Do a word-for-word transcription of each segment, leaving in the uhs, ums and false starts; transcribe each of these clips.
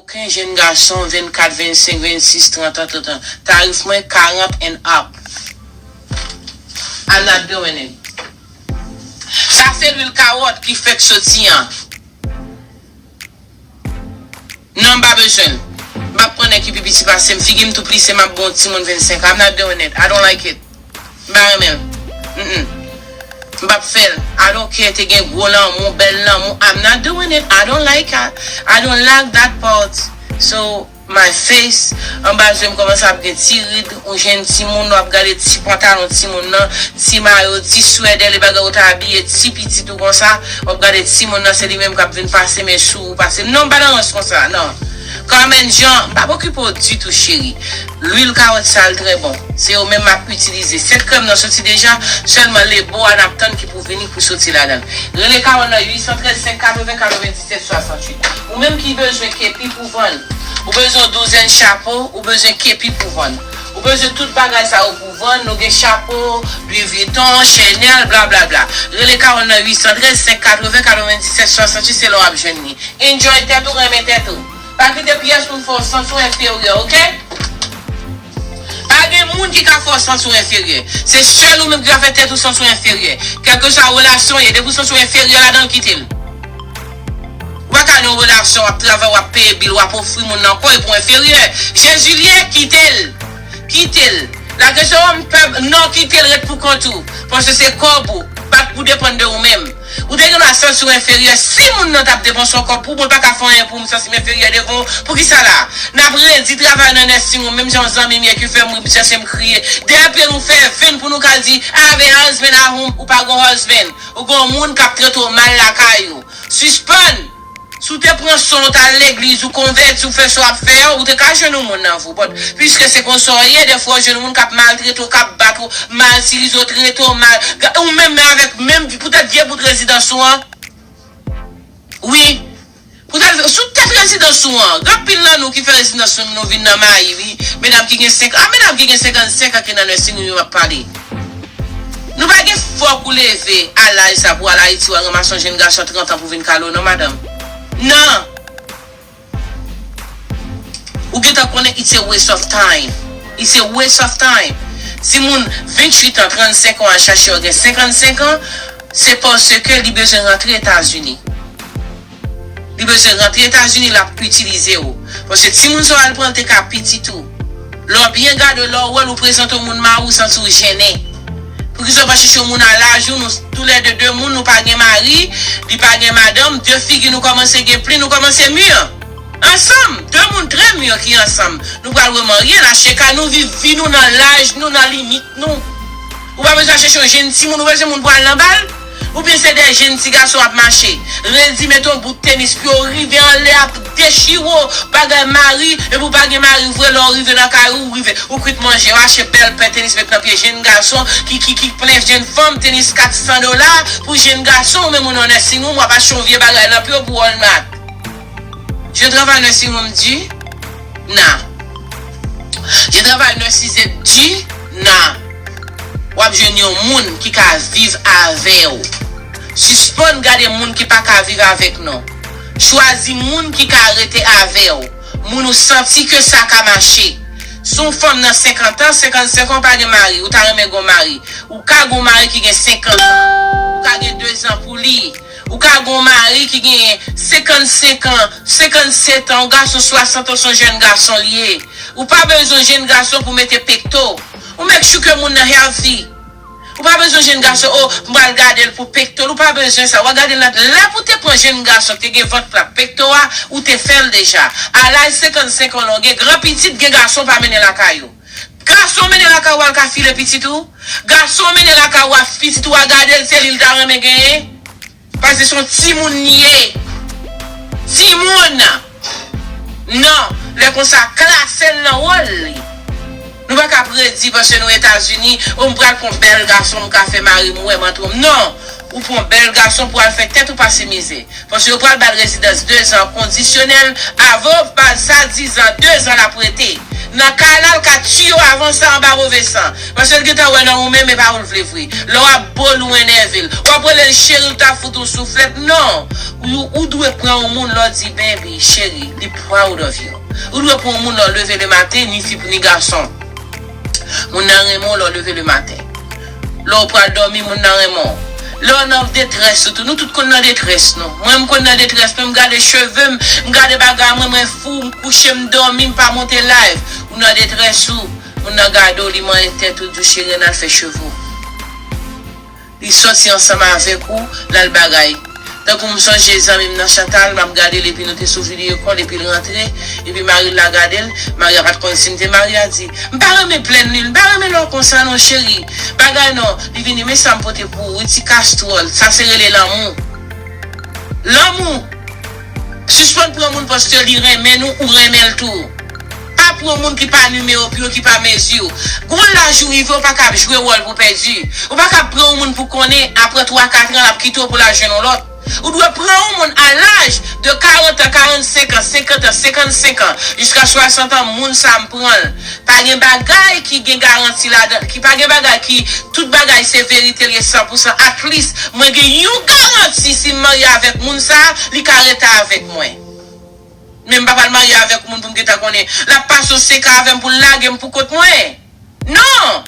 Okenn jèn gason vennkat, vennsenk, vennsis, trant an, trant an. Tarif mwen karant and up. I'm not doing it. Sa se lwil kawòt ki fèk soti an. Non, m pa bezwen l. M p ap pran nèg ki pi piti pase m. Figi m tou plise, m ap ba yon timoun vennsenk an. I'm not doing it. I don't like it. M pa renmen l. Mm-mm. M p ap fè l. I don't care, te gen gwo lanmou, bèl lanmou. I'm not doing it. I don't like it. I don't like that part. So, my face, anba zye m kòmanse ap gen ti rid, yon jèn timoun, w ap gade ti pantalon timoun nan, ti mayo, ti swèdè, li bagay ou ta abiye ti pitit ou konsa, w ap gade timoun nan, se li menm k ap vin pase men sou ou, pase, non, m pa nan rans konsa, non. Carmen Jean, m p ap okipe w ditou, cheri. Lwil kawòt sa l trè bon. Se yo menm m ap itilize. Sèt krèm nan soti deja, sèlman lebo a n ap tann ki pou vini pou soti ladan l. Rele Carole nan uit san trèz, senk katreven, katrevendiset, swasanntuit. Ou menm ki bezwen kepi pou vann, ou bezwen yon douzèn chapo, ou bezwen kepi pou vann. Ou bezwen tout bagay sa yo pou vann, nou gen chapo, Louis Vuitton, Chanel, blablabla. Rele Carole nan uit san trèz, senk katreven, katrevendiset, swasanntuit, se la w ap jwenn li. Enjoy tèt ou, renmen tèt ou. Pa kite pyès moun fè w santi w enferyè, oke? Pa gen moun ki ka fè w santi w enferyè. Se sèl ou menm ki ka fè tèt ou santi w enferyè. Kèlkeswa relasyon w ye, depi w santi w enferyè ladan l, kite l. Ou pa ka nan yon relasyon, w ap travay, w ap peye bil, w ap ofri moun nan kò, epi w enferyè. Jezi l ye, kite l. Kite l. Lage sou yon pèp, non, kite l ret pou kont ou. Paske se kòb ou. Bat pou depann de ou menm. Ou te gen dwa santi w enferyè. Si moun nan t ap depanse yon kòb pou mwen, pa ka fè anyen pou m santi m enferyè devan w. Poukisa la? N ap redi travay nan nursing home, menm jan yon zanmi m ye ki fè m ri, m chèche m kriye. Depi nou fè venn pou nou ka di, I have a husband at home, ou pa gon husband. Ou gon moun k ap trete w mal lakay ou. Sispann! Si w te pran san w, w t al legliz, ou konvèti, ou fè sa w ap fè a, ou te ka jwenn yon moun nan vi w. But, piske se konsa w ye, defwa w jwenn yon moun k ap maltrete w, k ap bat ou, mal itilize w, trete w mal. Ou menm, men avèk menm, poutèt vye bout rezidans ou an. Wi. Poutèt, sou tèt rezidans ou an. Gen anpil nan nou ki fè rezidans nou, nou vin nan mayi, wi. Medam ki gen senk, a, medam ki gen senkannsenk an ki nan nursing home yo m ap pale. Nou pa gen fòk ou leve a laj sa pou al Ayiti, w al ranmase yon jèn gason trant an pou vin kale w, non, madanm. Non! Ou gentan konnen it's a waste of time. It's a waste of time. Timoun venntuit an, trannsenk an al chache yo gen senkannsenk an, se paske li bezwen rantre Etazini. Li bezwen rantre Etazini, l ap itilize w. Paske timoun sa w al pran l te ka pitit ou. Lè w byen gade, lè w wè l, ou prezante w moun mari, ou santi w jennen. Poukisa w pa chèche yon moun a laj ou, nou toulède de moun, nou pa gen mari, li pa gen madanm, de figi nou kòmanse gen plen, nou kòmanse mir. Ansanm, de moun trè mir ki ansanm. Nou pral remarye, n achte kay, nou viv vi nou nan laj nou, nan limit nou. Ou pa bezwen chèche yon jèn timoun, ou bezwen moun pral nan bal? Oubyen se de jèn ti gason ap mache? Redi met yon bout tenis pou yo rive anlè ap dechire w, bagay mari, epi w pa gen mari vre, lè w rive nan kay ou, ou rive, ou kwit manje, w achte bèl pè tenis met nan pye jèn gason ki, ki, ki plen jèn fanm, tenis kat san dola pou jèn gason, ou menm ou nan nursing home, w ap achte yon vye bagay nan pye w pou Walmart. Je travaille nursing home du na. Je travaille nursing du na. W ap jwenn yon moun ki ka viv avè w. Sispann gade moun ki pa ka viv avèk nou. Chwazi moun ki ka rete avè w. Moun ou santi ke sa ka mache. Si yon fanm nan senkant an, senkannsenk an, ou pa gen mari, ou ta renmen gon mari. Ou ka gon mari ki gen senkant an. Ou ka gen dezan pou li. Ou ka gon mari ki gen senkannsenk an, senkannsèt an, yon gason swasant an, se yon jèn gason li ye. Ou pa bezwen jèn gason pou mete pekto. Ou make sure ke moun nan healthy. Ou pa bezwen jèn gason, oh, m pral gade l pou pekto l. Ou pa bezwen sa. W a gade l nan, lè pou te pran jèn gason ki te gen vant plat pekto a, ou te fè l deja. A laj senkannsenk an, lè w gen gran pitit, gen gason pa mennen lakay ou. Gason mennen lakay ou al ka file pitit ou. Gason mennen lakay ou a pitit ou a gade l, se li l ta renmen genyen. Paske se yon timoun li ye. Timoun! Non, lè konsa, klase l nan wòl li. Nou pa ka predi paske nou Etazini, o m pral pran bèl gason, m ka fè mari m wè m antre. Non! Ou pran bèl gason pou al fè tèt ou pase mizè. Paske yo pral ba l rezidans dezan kondisyonèl, avan yo ba l sa dizan, dezan l ap rete. Nan kay la, l ka tiye w avan sa anba move san. Paske l gentan wè nan ou menm, e pa ou l vle vre. Lè w ap bo l, ou enève l. W ap rele l cheri, l ta fout ou souflèt. Non. Ou, ou dwe pran yon moun lè w di, baby, cheri, li proud of you. Ou dwe pran yon moun lè w leve le maten, ni fi ni gason. Moun nan renmen w lè w leve le maten. Lè w pral dòmi, moun nan renmen w. Lè w nan detrès ou tou, nou tout konn nan detrès nou. Mwen, m konn nan detrès mwen, m gade cheve m, m gade bagay mwen, mwen fou, m kouche, m dòmi, m pa monte live. Ou nan detrès ou, moun nan gade w, li manyen tèt ou, di w, cheri, ann al fè cheve w. Li sòti ansanm avèk ou, l al bagay. Tankou m sonje zanmi m nan Chantal, m ap gade l epi nou te sou video call epi l rantre, epi mari l la gade l, mari a pa t konn si m te marye, a di, m pa renmen plèn li, m pa renmen lè w konsa non cheri, bagay non, li vini, men sa m pote pou ou, wi ti kastwòl, sa se rele lanmou. Lanmou! Sispann pran moun paske li renmen nou, ou renmen l tou. Pa pran moun ki pa nimewo pi w, ki pa mezi w. Gon laj ou rive, ou pa kab jwe wòl pou pèdi. Ou pa kab pran yon moun pou konnen, apre twa kat an, l ap kite w pou l al jwenn yon lòt. Ou dwe pran yon moun a laj de karant an, karannsenk an, senkant an, senkannsenk an, jiska swasant an, moun sa m pran l. Pa gen bagay ki gen garanti ladan, ki pa gen bagay ki, tout bagay se verite l ye san pou san. At least, mwen gen yon garanti si m marye avèk moun sa, li ka rete avèk mwen. Men m pa pral marye avèk moun pou m gentan konnen l ap pase yon seka avè m pou l lage m pou kont mwen. Non!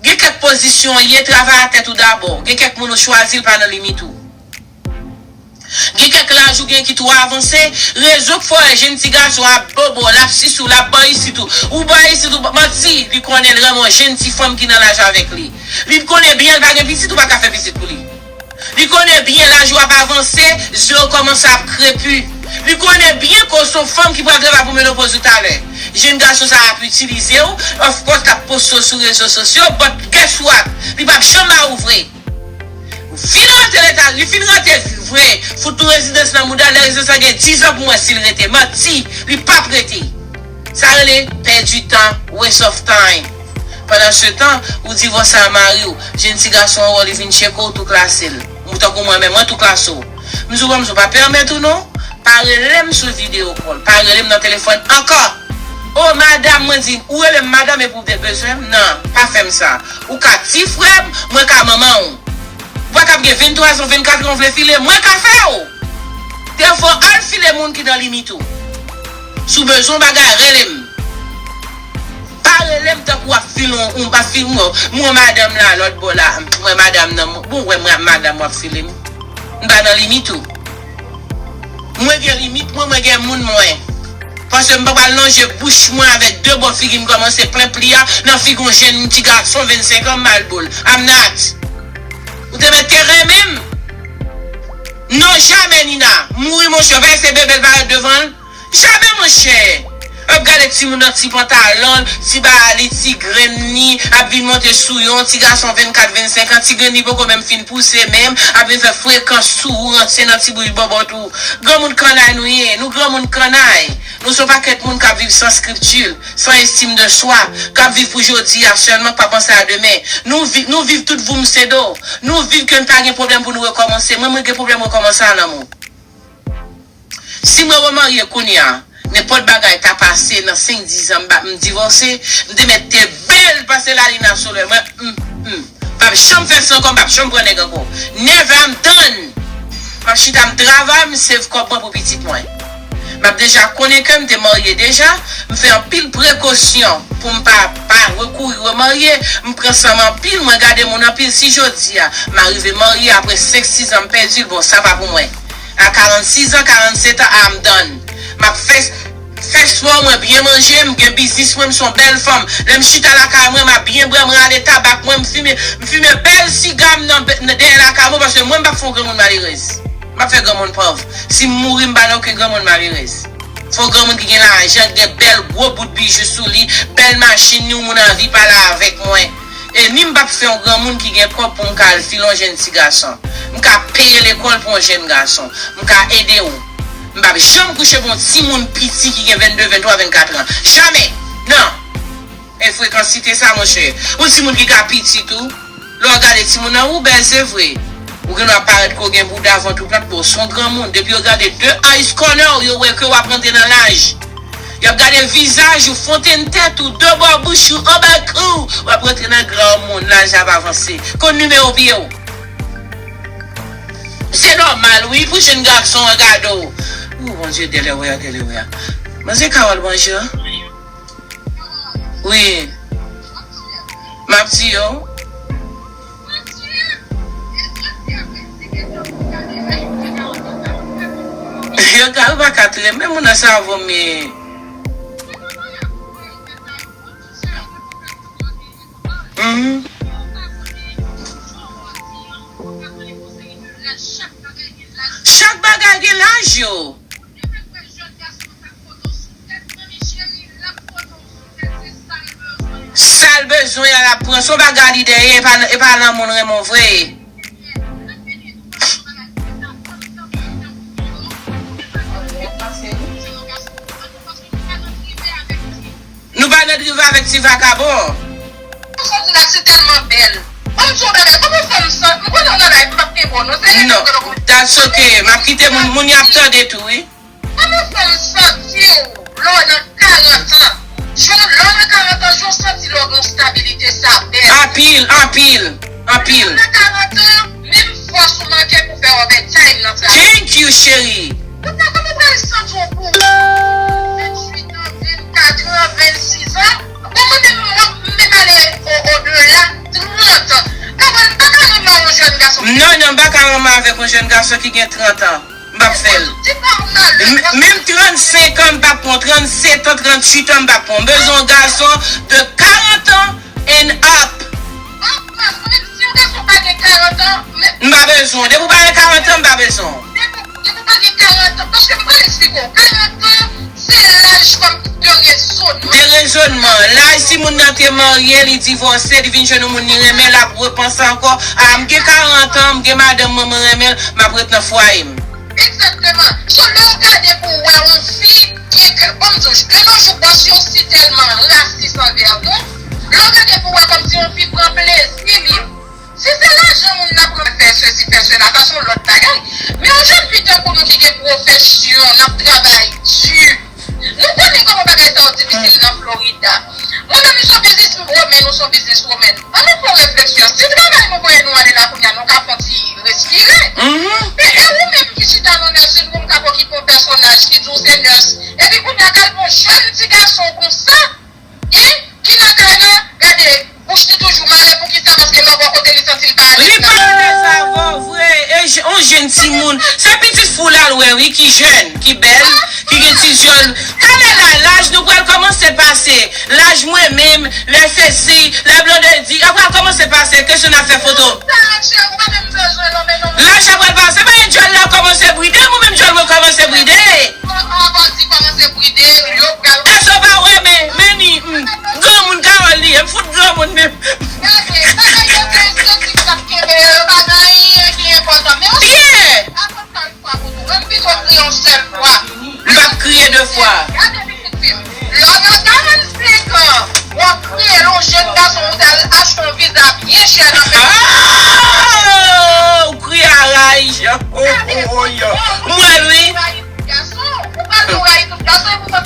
Gen kèk pozisyon w ye, travay a tèt ou dabò. Gen kèk moun ou chwazi, l pa nan limit ou. Gen kèk laj ou gen ki twò avanse, rezon k fè w wè jenn ti gason ap bobo, l ap sisi w, l ap bò isit ou, ou bò isit ou, manti, li konnen l renmen yon jenn ti fanm ki nan laj avèk li. Li konnen byen l pa gen pitit, ou pa ka fè pitit pou li. Li konnen byen laj ou ap avanse, zye w kòmanse ap krepi. Li konnen byen ke w se yon fanm ki pral travay pou menopoz ou talè. Jenn gason sa a ap itilize w, of course, l ap poste w sou rezo sosyo, but guess what? Li p ap janm ba ou vre. Vin rantre leta, li fin rantre vre, fout nou rezidans nan mouda, lè rezidans lan gen diz an pou mwen si l rete. Manti, li p ap rete. Sa rele pèdi tan, waste of time. Pandan se tan, ou divòse a mari w, jenn ti gason an wè w, li vin tcheke w, tou klase l. Ou tankou mwen menm, mwen tou klase w. M di w, ban m di w, pa pèmèt ou non, pa rele m sou video call, pa rele m nan telefòn ankò. O madanm, mwen di, ou rele m madanm epi w te bezwen m? Non, pa fè m sa. Ou ka ti frè m, mwen ka manman w. Ou pa kab gen venntwa zan, vennkat an, w vle file, mwen ka fè w. Defwa, al file moun ki nan limit ou. Si w bezwen yon bagay, rele m. Pa rele m tankou w ap file yon, w ap file yon, m wè madanm la lòt bò la, m wè madanm nan, bon, w wè mwen madanm w ap file m. M pa nan limit ou. Mwen gen limit mwen, mwen gen moun mwen. Paske m pa pral lonje bouch mwen avèk de bò figi m kòmanse plen pli a nan figi yon jenn ti gason vennsenk an m mal bo l. I'm not. Ou te mèt te renmen m. Non, jamè, Nina. Mouri, monchè, w pa wè se bebe l parèt devan l? Jamè, monchè. W ap gade timoun nan ti pantalon l, ti bali, ti grenn li, ap vin monte sou yon ti gason vennkat, vennsenk an, ti grenn li poko menm fin pouse menm, ap vin fè frekans sou ou, ranse nan ti bouch bòbòt ou. Granmoun kannay nou ye, nou granmoun kannay. Nou se yon pakèt moun k ap viv san skripti, san estim de swa, k ap viv pou jodi a sèlman, k pa panse a demen. Nou vi-, nou viv tout voum se do. Nou viv ke n pa gen pwoblèm pou nou rekòmanse. Mwen, mwen gen pwoblèm rekòmanse a lanmou. Si mwen remarye kounye a, nenpòt bagay ta pase nan senk, diz an, m pa, m divòse, m te mèt te bèl pase lalin a solèy. Mwen, m, m p ap janm fè sa ankò, m p ap janm pran nèg ankò. Never, I'm done. M ap chita, m travay, m save kòb mwen pou pitit mwen. M ap deja konnen ke m te marye deja, m fè anpil prekosyon pou m pa, pa rekouri remarye, m pran san m anpil, mwen gade moun anpil. Si jodi a, m arive marye apre senk, sis an, m pèdi l, bon, sa pa pou mwen. A karannsis an, karannset an, I'm done. M ap fè, fè spò mwen, byen manje, m gen biznis mwen, m se yon bèl fanm. Lè m chita lakay mwen, m ap byen bwè, m rale tabak mwen, m fimen, m fimen bèl siga m nan, nan dèyè lakay mwen, paske mwen, m p ap fè yon granmoun malerèz. M ap fè granmoun pòv. Si m mouri, m pa nan okenn granmoun malerèz. Fò granmoun ki gen lajan, ki gen bèl gwo bout bijou sou li, bèl machin, ni yon moun anvi pale avèk mwen. E ni m p ap fè yon granmoun ki gen kòb pou m ka al file yon jenn ti gason. M ka peye lekòl pou yon jenn gason. M ka ede w. M p ap janm kouche pou yon timoun piti ki gen vennde, venntwa, vennkat an. Jamè! Non! E frekansite sa, monchè. Yon timoun ki ka piti tou. Lè w gade timoun nan, ou bèl, se vre. Ou gen dwa parèt ke w gen bouda, vant ou plat, bon, w se yon granmoun. Depi yo gade de eyes corner, yo wè ke w ap rantre nan laj. Y ap gade vizaj ou, fontenn tèt ou, de bò bouch ou, anba kou w. W ap rantre nan granmoun, laj ap avanse. Konn nimewo pye w. Se nòmal, wi, pou jèn gason an gade w. O, Bondye, Delaware, Delaware. Manzè Carole, bonjou. Wi. M ap tiye w. Yo ka, yo pa ka tiye m, men moun nan sa vomi. Mhm. Chak bagay gen laj yo. Sa l bezwen an l ap pran. Se yon bagay li dèyè, e pa, e pa lanmou l renmen w vre. Nou pa nan drive avèk ti vakabon. Sa w di la, se tèlman bèl. Ban m di w yon bagay, kòman fanm san, m konnen yon bagay, m p ap kenbe w non, se Non, that's okay. M ap kite moun, moun y ap tande tou, wi. Kòman fanm santi w lè w nan karant an? Jan lè w nan karant an, jan w santi lè w gen yon stabilite, sa bèl. Anpil, anpil, anpil. Nan karant an, menm fòs ou manke pou fè overtime nan travay. Thank you, cheri. Ou pa konn ou pral santi w pou venntuit an, vennkat an, vennsis an. Bon, mwen menm, mwen, m te pale o, odela trant an. Kawòl, m pa ka renmen yon jèn gason. Non, non, m pa ka renmen avèk yon jèn gason ki gen trant an. M p ap fè l. Di pa w malè, M- Menm trannsenk an, m p ap pran. Trannset an, tranntuit an, m p ap pran. M bezwen yon gason de karant an and up. An plas, mwen menm, si yon gason pa gen karant an, men M pa bezwen. Depi w pa gen karant an, m pa bezwen. Depi, depi w pa gen karant an, paske m pral eksplike w. Karant an, se laj kòm de rezonman. De rezonman. Laj, si moun nan te marye, li divòse, li vin jwenn yon moun li renmen, l ap repanse ankò. A, m gen karant an, m gen madanm mwen, mwen renmen l, m ap ret nan fwaye m. Egzakteman. So, lè w gade pou w wè yon fi, byen ke, ban m di w, de nos jours, bòs yo si tèlman rasis anvè nou, lè w gade pou w wè kòmsi yon fi pran plezi li, si se lajan moun nan pran fè sesi, fè sela, sa se yon lòt bagay. Men yon jèn fi tankou nou ki gen pwofesyon, n ap travay di, nou konnen kòman bagay sa yo difisil nan Florida. Mwen menm, m se yon bizniswoman, ou se yon bizniswoman. Ann nou fè yon refleksyon. Si travay nou voye nou ale la kounye a, nou ka fè yon ti respire. Mhm. Men e ou menm ki chita nan nursing room k ap okipe yon pèsonaj ki di w se nurse. Epi kounye a, k al pran yon jèn ti gason konsa, e, ki nan kay la, gade, bouch li toujou mare, poukisa? Paske lè w bò kote li santi l pa alèz. Li pa alèz avè w vre. E j- yon jèn timoun. Se pitit fi w l al wè, wi, ki jèn, ki bèl, ki gen ti zye. Talè la, laj nou pral kòmanse pase. Laj mwen menm, lè sesi, lè blondedi, yo pral kòmanse pase kesyon n ap fè foto. Laj la pral pase, men djòl la kòmanse bride, mwen menm djòl mwen kòmanse bride. Èske w pa wè, men, men ni, mm, granmoun Kawòl li ye, m fout granmoun menm. Byen. M p ap kriye de fwa. Gade pitit fi m. Lè w nan karannsenk an, w ap kriye lè yon jèn gason ou t al achte yon viza byen chè nan peyi. Ah! Ou kriye a raj. Oh, oh, oh, yo. M wè l, wi. Gason, ou pral nou rayi tout gason, e poutan